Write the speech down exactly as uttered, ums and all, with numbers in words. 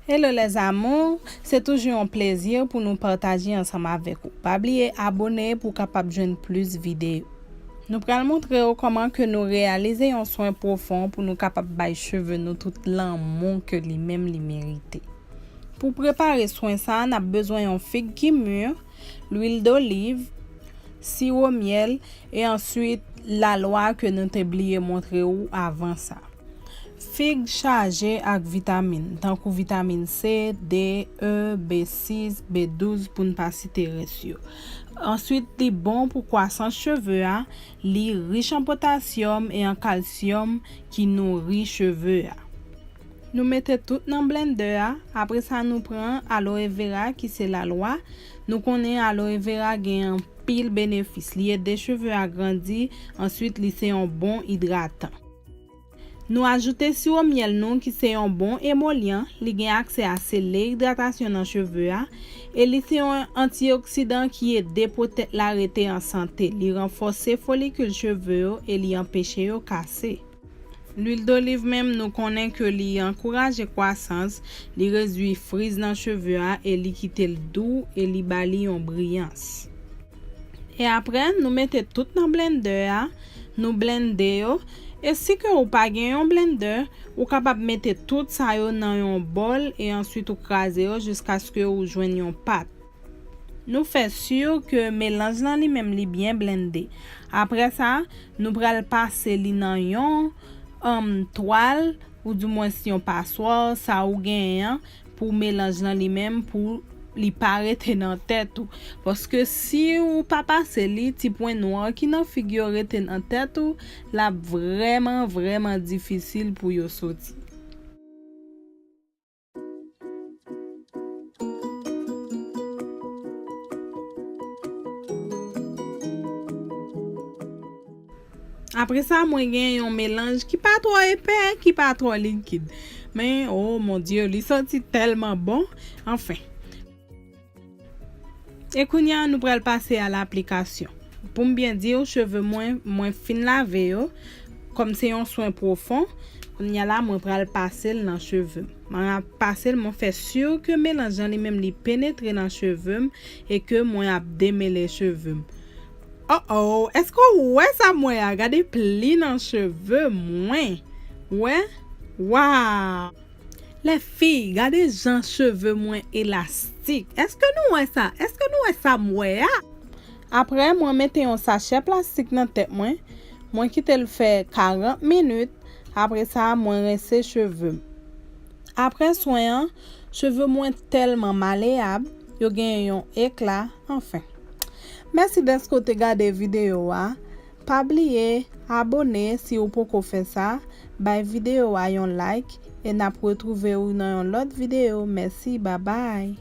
Hello les amours, se toujou yon plezi pou nou pataje ansanm avèk ou. Pa bliye abone pou w kapab jwenn plis videyo. Nou pral montre w kòman ke nou reyalize yon swen pwofon pou nou kapab bay cheve nou tout lanmou ke li menm li merite. Pou prepare swen sa, n ap bezwen yon fig ki mi, lwil doliv, siwo myèl, e answit lalwa ke nou te bliye montre w avan sa. Fig chaje ak vitamin, tankou vitamin C, D, E, B sis, B douz, pou n pa site rès yo. Answit, li bon pou kwasans cheve a, li rich an potasyòm e an kalsyòm ki nouri cheve a. Nou mete tout nan blendè a, apre sa nou pran aloe vera ki se lalwa. Nou konnen aloe vera gen anpil benefis, li ede cheve a grandi, answit li se yon bon idratan. Nou ajoute siwo myèl nou ki se yon bon emolyan, li gen aksè a sele idratasyon nan cheve a, e li se yon antioksidan ki ede po tèt la rete an sante, li ranfòse folikil cheve yo e li anpeche yo kase. Lwil doliv menm, nou konnen ke li ankouraje kwasans, li redui friz nan cheve a e li kite l dou e li ba li yon briyans. E apre, nou mete tout nan blendè a, nou blende yo. E si ke ou pa gen yon blendè, ou kapab mete tout sa yo nan yon bòl e answit ou kraze yo jiskaske ou jwenn yon pat. Nou fè si ke melanj lan li menm li byen blende. Apre sa, nou pral pase li nan yon, um, twal, oudimwens yon paswa, sa ou genyen an, pou melanj lan li menm, pou li pa rete nan tèt ou. Paske si ou pa pase li, ti pwen nwa ki nan fig yo rete nan tèt ou, l ap vrèman, vrèman difisil pou yo soti. Apre sa, mwen gen yon melanj ki pa twò epè, ki pa twò likid. Men, oh mon Dieu, li santi tèlman bon. Anfen. E kounye a, nou pral pase a laplikasyon. Pou m byen di w, cheve mwen, mwen fin lave yo. Kòm se yon swen pwofon, kounye a la, mwen pral pase l nan cheve m. Mwen ap pase l, mwen fè si ke melanj lan li menm li penetre nan cheve m e ke mwen ap demele cheve m. Oh oh, èske w wè sa m wè a? Gade pli nan cheve mwen. Wè? Waw! Lèfi, gade jan cheve mwen elastik. Èske nou wè sa? Èske nou wè sa m wè a? Apre, mwen mete yon sachè plastik nan tèt mwen. Mwen kite l fè karant minit. Apre sa, mwen rense cheve m. Apre swen an, cheve mwen tèlman maleyab, yo genyen yon ekla, anfen. Mèsi dèske w te gade videyo a. Pa bliye abone si w poko fè sa, bay videyo a yon like, e n ap retwouve w nan yon lòt videyo. Mèsi, babay!